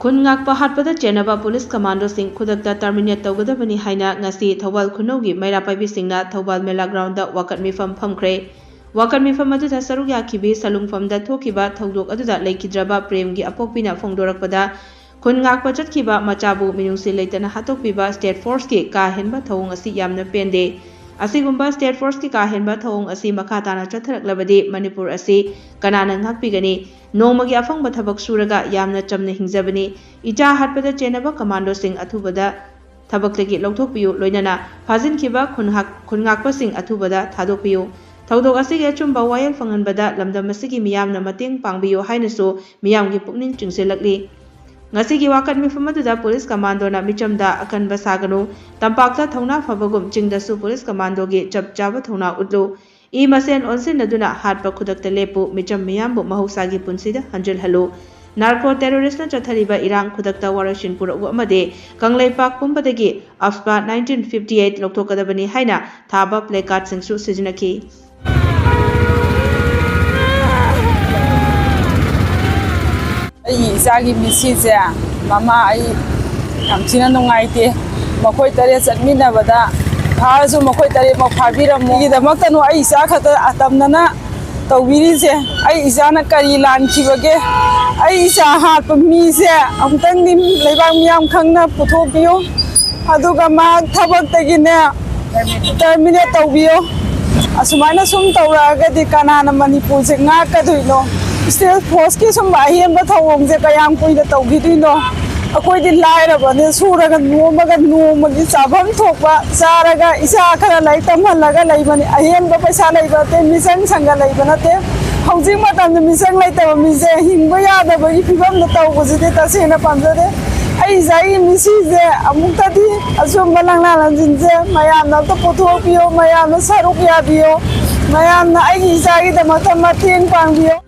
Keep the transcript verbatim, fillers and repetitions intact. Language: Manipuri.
ꯈꯨꯟ ꯉꯥꯛꯄ ꯍꯥꯠꯄꯗ ꯆꯦꯟꯅꯕ ꯄꯨꯂꯤꯁ ꯀꯃꯥꯟꯗꯣꯁꯤꯡ ꯈꯨꯗꯛꯇ terminate ꯇꯧꯒꯗꯕꯅꯤ ꯍꯥꯏꯅ ꯉꯁꯤ ꯊꯧꯕꯥꯜ ꯈꯨꯅꯧꯒꯤ ꯃꯩꯔꯥ ꯄꯥꯏꯕꯤꯁꯤꯡꯅ ꯊꯧꯕꯥꯜ ꯃꯦꯂꯥ ground ꯗ ꯋꯥꯀꯠ ꯃꯤꯐꯝ ꯐꯝꯈ꯭ꯔꯦ꯫ ꯋꯥꯀꯠ ꯃꯤꯐꯝ ꯑꯗꯨꯗ ꯁꯔꯨꯛ ꯌꯥꯈꯤꯕꯤ ꯁꯂꯨꯡꯐꯝꯗ ꯊꯣꯛꯈꯤꯕ ꯊꯧꯗꯣꯛ ꯑꯗꯨꯗ ꯂꯩꯈꯤꯗ꯭ꯔꯕ ꯄ꯭ꯔꯦꯝꯒꯤ ꯑꯄꯣꯛꯄꯤꯅ ꯐꯣꯡꯗꯣꯔꯛꯄꯗ, ꯈꯨꯟ ꯉꯥꯛꯄ ꯆꯠꯈꯤꯕ ꯃꯆꯥꯕꯨ ꯃꯤꯅꯨꯡꯁꯤ ꯂꯩꯇꯅ ꯍꯥꯠꯇꯣꯛꯄꯤꯕ state force ꯀꯤ ꯀꯥ ꯍꯦꯟꯕ ꯊꯧꯑꯣꯡ ꯑꯁꯤ ꯌꯥꯝꯅ ꯄꯦꯟꯗꯦ꯫ ꯑꯁꯤꯒꯨꯝꯕ state force ꯀꯤ ꯀꯥ ꯍꯦꯟꯕ ꯊꯧꯑꯣꯡ ꯑꯁꯤ ꯃꯈꯥ ꯇꯥꯅ ꯆꯠꯊꯔꯛꯂꯕꯗꯤ ꯃꯅꯤꯄꯨꯔ ꯑꯁꯤ ꯀꯅꯥꯅ ꯉꯥꯛꯄꯤꯒꯅꯤ? ꯅꯣꯡꯃꯒꯤ ꯑꯐꯪꯕ ꯊꯕꯛ ꯁꯨꯔꯒ ꯌꯥꯝꯅ ꯆꯝꯅ ꯍꯤꯡꯖꯕꯅꯤ꯫ ꯏꯆꯥ ꯍꯥꯠꯄꯗ ꯆꯦꯟꯅꯕ ꯀꯃꯥꯟꯗꯣꯁꯤꯡ ꯑꯊꯨꯕꯗ ꯊꯕꯛꯇꯒꯤ ꯂꯧꯊꯣꯛꯄꯤꯌꯨ, ꯂꯣꯏꯅꯅ ꯐꯥꯖꯤꯟꯈꯤꯕ ꯈꯨꯟ ꯍꯥꯛ-, ꯈꯨꯟ ꯉꯥꯛꯄꯁꯤꯡ ꯑꯊꯨꯕꯗ ꯊꯥꯗꯣꯛꯄꯤꯌꯨ꯫ ꯊꯧꯗꯣꯛ ꯑꯁꯤꯒꯤ ꯑꯆꯨꯝꯕ ꯋꯥꯌꯦꯜ ꯐꯪꯍꯟꯕꯗ ꯂꯝꯗꯝ ꯑꯁꯤꯒꯤ ꯃꯤꯌꯥꯝꯅ ꯃꯇꯦꯡ ꯄꯥꯡꯕꯤꯌꯨ ꯍꯥꯏꯅꯁꯨ ꯃꯤꯌꯥꯝꯒꯤ ꯄꯨꯛꯅꯤꯡ ꯆꯤꯡꯁꯤꯜꯂꯛꯂꯤ꯫ ꯉꯁꯤꯒꯤ ꯋꯥꯀꯠ ꯃꯤꯐꯝ ꯑꯗꯨꯗ ꯄꯨꯂꯤꯁ ꯀꯃꯥꯟꯗꯣꯅ ꯃꯤꯆꯝꯗ ꯑꯀꯟꯕ ꯁꯥꯒꯅꯨ, ꯇꯝꯄꯥꯛꯇ ꯊꯧꯅꯥ ꯐꯕꯒꯨꯝ ꯆꯤꯡꯗꯁꯨ ꯄꯨꯂꯤꯁ ꯀꯃꯥꯟꯗꯣꯒꯤ ꯆꯞ ꯆꯥꯕ ꯊꯧꯅꯥ ꯎꯠꯂꯨ꯫ ꯏ ꯃꯁꯦꯟ ꯑꯣꯟꯁꯤꯟꯅꯗꯨꯅ ꯍꯥꯠꯄ ꯈꯨꯗꯛꯇ ꯂꯦꯞꯄꯨ, ꯃꯤꯆꯝ ꯃꯤꯌꯥꯝꯕꯨ ꯃꯍꯧꯁꯥꯒꯤ ꯄꯨꯟꯁꯤꯗ ꯍꯟꯖꯤꯜꯍꯜꯂꯨ꯫ Narco terrorist ꯅ ꯆꯠꯊꯔꯤꯕ ꯏꯔꯥꯡ ꯈꯨꯗꯛꯇ ꯋꯥꯔꯣꯏꯁꯤꯟ ꯄꯨꯔꯛꯎ ꯑꯃꯗꯤ Kangleipak ꯄꯨꯝꯕꯗꯒꯤ AFSPA nineteen fifty eight ꯂꯧꯊꯣꯛꯀꯗꯕꯅꯤ ꯍꯥꯏꯅ ꯊꯥꯕ placard ꯁꯤꯡꯁꯨ ꯁꯤꯖꯤꯟꯅꯈꯤ꯫ ꯑꯩꯒꯤ ꯏꯆꯥꯒꯤ ꯃꯤꯠꯁꯤꯁꯦ, ꯃꯃꯥ, ꯑꯩ ꯌꯥꯝ ꯊꯤꯅ ꯅꯨꯡꯉꯥꯏꯇꯦ꯫ ꯃꯈꯣꯏ ꯇꯔꯦꯠ ꯆꯠꯃꯤꯟꯅꯕꯗ ꯐꯥꯔꯁꯨ ꯃꯈꯣꯏ ꯇꯔꯦꯠꯃꯛ ꯐꯥꯕꯤꯔꯝꯃꯨ꯫ ꯑꯩꯒꯤꯗꯃꯛꯇꯅꯨ ꯑꯩ ꯏꯆꯥ ꯈꯛꯇ ꯑꯇꯝꯅꯅ ꯇꯧꯕꯤꯔꯤꯁꯦ꯫ ꯑꯩ ꯏꯆꯥꯅ ꯀꯔꯤ ꯂꯥꯟꯈꯤꯕꯒꯦ? ꯑꯩ ꯏꯆꯥ ꯍꯥꯠꯄ ꯃꯤꯁꯦ ꯑꯃꯨꯛꯇꯪꯗꯤ ꯂꯩꯕꯥꯛ ꯃꯤꯌꯥꯝ ꯈꯪꯅ ꯄꯨꯊꯣꯛꯄꯤꯌꯨ꯫ ꯑꯗꯨꯒ ꯃꯍꯥꯛ ꯊꯕꯛꯇꯒꯤꯅꯦ terminate ꯇꯧꯕꯤꯌꯨ꯫ ꯑꯁꯨꯃꯥꯏꯅ ꯁꯨꯝ ꯇꯧꯔꯛꯑꯒꯗꯤ ꯀꯅꯥꯅ ꯃꯅꯤꯄꯨꯔꯁꯦ ꯉꯥꯛꯀꯗꯣꯏꯅꯣ? State force ꯀꯤ ꯁꯨꯝꯕ ꯑꯍꯦꯟꯕ ꯊꯧꯑꯣꯡꯁꯦ ꯀꯌꯥꯝ ꯀꯨꯏꯅ ꯇꯧꯈꯤꯗꯣꯏꯅꯣ? ꯑꯩꯈꯣꯏꯗꯤ ꯂꯥꯏꯔꯕꯅꯦ, ꯁꯨꯔꯒ ꯅꯣꯝꯃꯒ ꯅꯣꯡꯃꯒꯤ ꯆꯥꯐꯝ ꯊꯣꯛꯄ ꯆꯥꯔꯒ ꯏꯆꯥ ꯈꯔ ꯂꯥꯏꯔꯤꯛ ꯇꯝꯍꯜꯂꯒ ꯂꯩꯕꯅꯤ꯫ ꯑꯍꯦꯟꯕ ꯄꯩꯁꯥ ꯂꯩꯕ ꯅꯠꯇꯦ, ꯃꯤꯆꯪ ꯁꯪꯒ ꯂꯩꯕ ꯅꯠꯇꯦ꯫ ꯍꯧꯖꯤꯛ ꯃꯇꯝꯗ ꯃꯤꯆꯪ ꯂꯩꯇꯕ ꯃꯤꯁꯦ ꯍꯤꯡꯕ ꯌꯥꯗꯕꯒꯤ ꯐꯤꯕꯝꯗ ꯇꯧꯕꯁꯤꯗꯤ ꯇꯁꯦꯡꯅ ꯄꯥꯝꯖꯗꯦ꯫ ꯑꯩ ꯏꯆꯥꯒꯤ ꯃꯤꯠꯁꯤꯁꯦ ꯑꯃꯨꯛꯇꯗꯤ ꯑꯆꯨꯝꯕ ꯂꯪꯂꯥ ꯂꯪꯁꯤꯟꯁꯦ ꯃꯌꯥꯝꯅ ꯑꯝꯇ ꯄꯨꯊꯣꯛꯄꯤꯌꯣ, ꯃꯌꯥꯝꯅ ꯁꯔꯨꯛ ꯌꯥꯕꯤꯌꯣ, ꯃꯌꯥꯝꯅ ꯑꯩꯒꯤ ꯏꯆꯥꯒꯤꯗꯃꯛꯇ ꯃꯇꯦꯡ ꯄꯥꯡꯕꯤꯌꯣ꯫